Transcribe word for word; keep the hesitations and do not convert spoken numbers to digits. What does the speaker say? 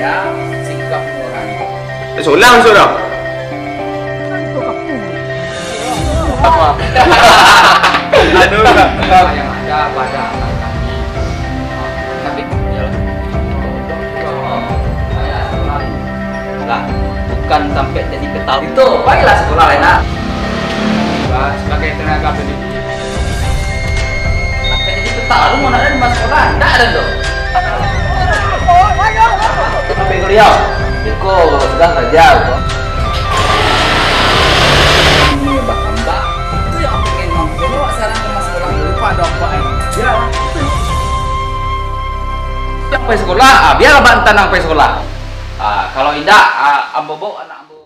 Ya, sikap orang. Eh, solang, solang. Apa? Anu, yang ada pada anak kami. Tapi, ya lah. Lah, bukan sampai jadi ketawa. Itu, baiklah sekolah, enak. Sebagai tenaga pendidik. Sampai jadi ketawa, mau nak ada di sekolah, ndak ada tu. Tapi kuliah, iko sudah saja. Ini bakambak. Itu yang aku pengen, Bang. Jadi, awak sekarang ke mas sekolah dulu, Pak, ada apa, eh? Ya, itu. Yang pai sekolah, ah, biar abang tanang pai sekolah. Ah, kalau indak, ah, ambo bawa anak ambo.